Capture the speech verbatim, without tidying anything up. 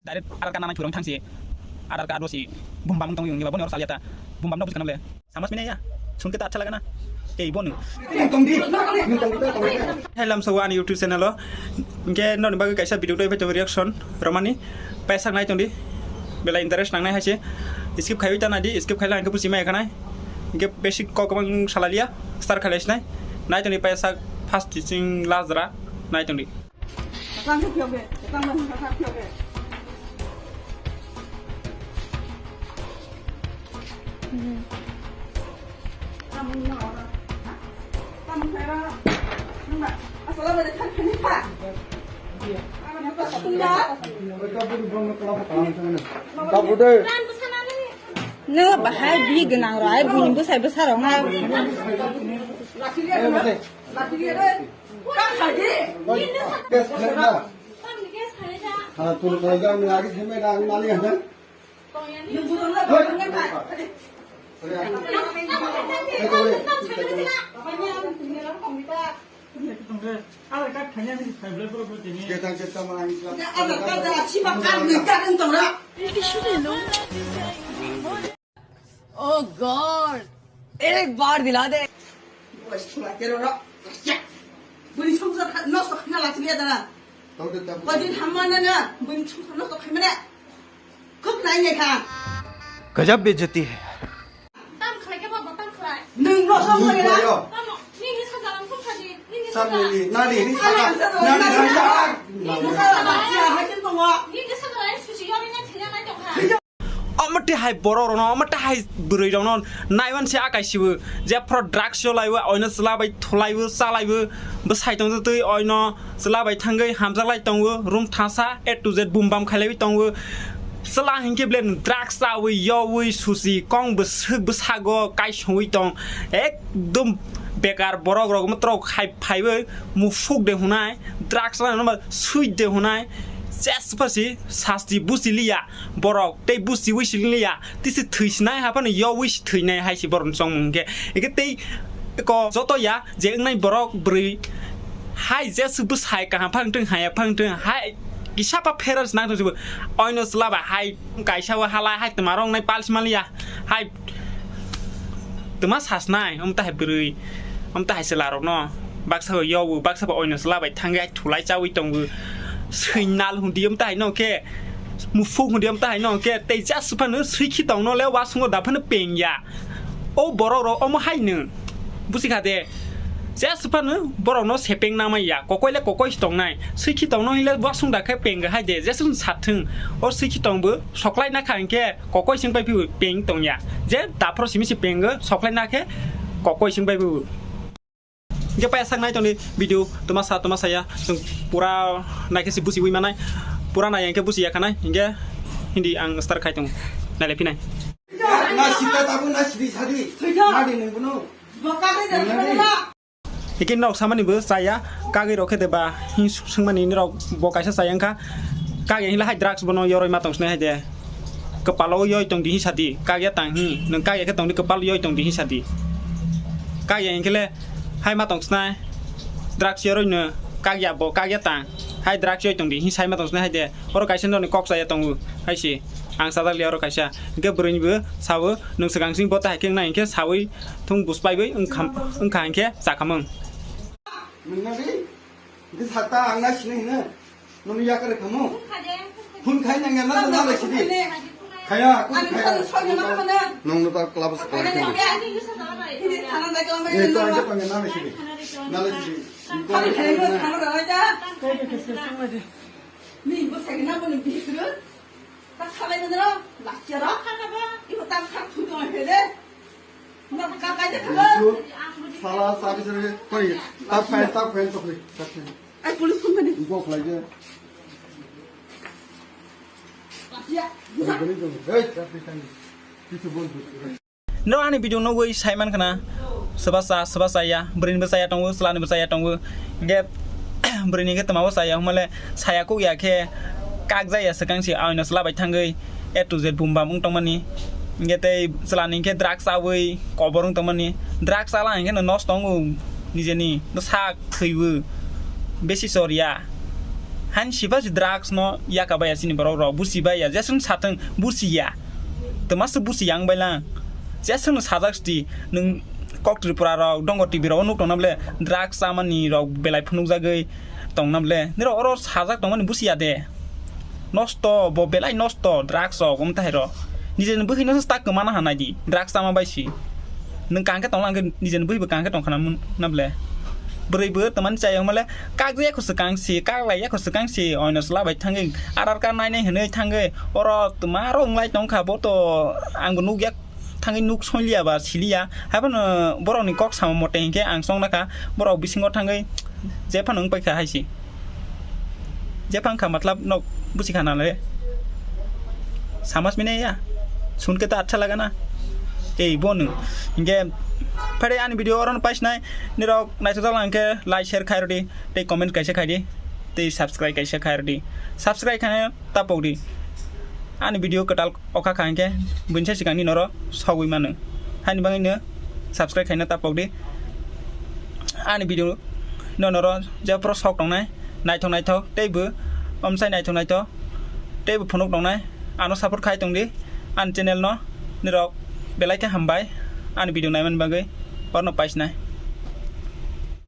Direct Aadhaar card nanai phurung thangsi. Aadhaar card bo si bumbam tong yung ni ba boni or salia ta. Bumbam no buskana le. Samas mine ya. Sun ke ta acha lagana. Ei bonu. Hello, so ani YouTube channel o. Inke no ni bagwi kaisa video doi phaito reaction romani. Paisa nai tong di. Bela interest nang nai haise. Skip khai ta nai di. Skip khai la inke pusi mai khanai. Inke basic kok bang salalia. Start khai lai sinai. Nai tong di paisa first teaching last ra. Nai tong di. Nwng bahai bihik gwnang rok, ai buini bwsai bwsa rok nai. Oh God, ek baar dila de. Bwrwi swngchar kha-, nosto khaina lachiliya dana. Koi din hamma nana, bwrwi swngchar nosto khaimane. Khuk nai nai kha. Gajab bejati hai. Tam khlai khe ba, ba tam khlai. Nwng no sam khlai na. Tamo, nini sajalan khuk khadi, nini sajalan. Nadi, nadi, nadi, nadi, nadi. Nini sajalan, ya, hai kin tongo. Nini sajalan susi yori na thila nai tong kha. Omo tei hai borok rokno, omo tei hai bwrwi rokno naiwan se akai sibo. Jephru drugs yo laibo, oino chwla bai thulaibo, chalaibo, bwsai tongtwi oino chwla bai thangwi hamjaklai tongo, room thasa, A to Z bum bam khailaiwi tongo. Chwla hinkhe ble drugs chawi, yowi, susi, kong bwswk bwsago kaisongwi tong. Ekdom bekar borok rok, motrok hai phaiwi muphuk de hwnai, drugs chawi no ba sweet de hwnai, jesphasi sasti busi liya. Borok tei busiwi silingya, tisi thwisinai haphano yowi si thwinai hai si borokni chongmung hinkhe. Hinkhe tei ko joto ya je wngnai borok bwrwi hai jeswk bwsai kaham phang thwng haya phang thwng hai kisa pa pherans nang thwng sibo. Oino chwla ba hai kaisa o halai hai twma rok wngnai pals maliya hai. Twma sasnai, omo tahai bwrwi, omo tahai chwla rokno, baksa bo yobo, baksa bo oino chwla bai thangwi, ai thulai chawi tongo. Swinal hundi omo tahai no khe, muphuk hundi omo tahai no khe, tei just phano swikhi tongno le wasung o da phano pengya. O borok rok omo hai nwng, busi kha de, just phano borok no sepeng na maya, kokoi le kokoi se tongnai, swikhi tongno hile wasung da khe pengya hai de, just sathwng, o swikhi tongbo soklai na kha hinkhe, kokoi sing pai phio peng tongya. Je daphro simi se pengo soklai na khe kokoi sing pai phio. Hinkhe paya sak nai tongni video toma sa toma saya chwng pura nai khe se busiwi manai. Pura nai hinkhe busi ya khanai. Hinkhe hindi ang start khai tong. Nai le phinai. Na sita tabu na sidi sadi. Nadi nung bunu. Hike nok samani bo chaya, kagwi rok khe de ba hin swngmani nirok bo kaisa chaya wngkha. Kagwi hinla hai drugs bono yoroi ma tong sinai hai de. Kwpalo yoi tong di hin sadi, kagya tang hin, nwng kagya khe tong di kwpal yoi tong di hin sadi. Kagya hinkhe le hai ma tong sinai, drugs yoroi no kagya bo kagya tang, hai drugs yoi tong di hin sai ma tong sinai hai de. Oro kaisa noni kok chaya tongo, hai se ang sajak liya oro kaisa. Hinkhe bwrwi ni bo sao, nwng swkang sing bo tahai khe wngnai hinkhe sawi Thung bus pai bai wngkham, wngkha hinkhe chakamung. Nungna di? Di sata ang na sini hino. Nung ya kare kamu? Phun khai nang ya na na le sidi. Khaya, aku khaya. Nung no ta club se kore. Eh, to ang jepang na le sidi. Na le sidi. Ni bo sai na bo ni bihik ru. Tak salai mana? Lakia ro? Ibu tak tak tu tu aja deh. Nggak bakal aja tuh. Itu salah satu sih. Koi, tak fan, tak fan, tak fan, tak fan. Eh, police company. Ibu apa lagi? Lakia. Hei, tak fan. Itu pun. Norok ani video nugwi sai mankha na, swbasa, swbasa ya, bwrwini bwsa ya tongo, chwlani bwsa ya tongo. Hinkhe bwrwini khe twmabo chaya, humale chaya kuk ya khe kakjak ya swkang se, aino chwla bai thangwi A to Z bum bam wng tongmani. Hinkhe tei chwlani khe drugs chawi kobor wng tongmani. Drugs chala hinkhe no nosto wngo nijeni bwsak thwibo, besi chor ya. Hain siba si drugs no yaka baya sini borok rok busi baya, jeswng satwng busi ya. Twma se busi yang bai lang. Jeswng no sajak sti nwng kok Tripura rok, Dongo T V rok nuk tongna ble drugs chamani rok belai phunukjagwi tongna ble. Nirok oro sajak tongmani busi ya de. Nosto, bo belai nosto, drugs rok, um, tahai rok. Nijeni bwkhwi no tak kwmana hanai di, drugs chama bai si. Nwng kang khe tonglang khe nijeni bwkhwi bo kang khe tongkhana mun na ble. Bwrwi bo tamani chayang male, kak je yakho swkang si, kak lai yakho swkang si, oino sla bai thangwi, Aadhaar card nai nai hwnwi thangwi, oro twma ro wnglai tongkha, bo to ang bo nukya. Thangwi nuk soiliya ba siliya, haiphano borokni kok samo mote hinkhe ang chongna kha, borok bisingo thangwi jephano wng paikha hai se. Jephang kha matlab nok busi kha nale. Samas mine ya. Sun ke ta acha laga na. Ei bonu. Hinkhe phare ani video oro paisnai, nirok naithok jala hinkhe like share khai rodi, tei comment kaisa khai di, tei subscribe kaisa khai rodi. Subscribe khai tapok di. Ani video kwtal okha kha hinkhe buini sai swkang ni noro sogwi mano. Haini bagwi no subscribe khaina tapok di. Ani video no noro jephuru sok tongnai, naithok naithok tei bo omsai naithok naithok tei bo phunuk tongnai, ano support khai tong di ani channel no. Nirok belai khe hambai ani video naimani bagwi, orno paisnai.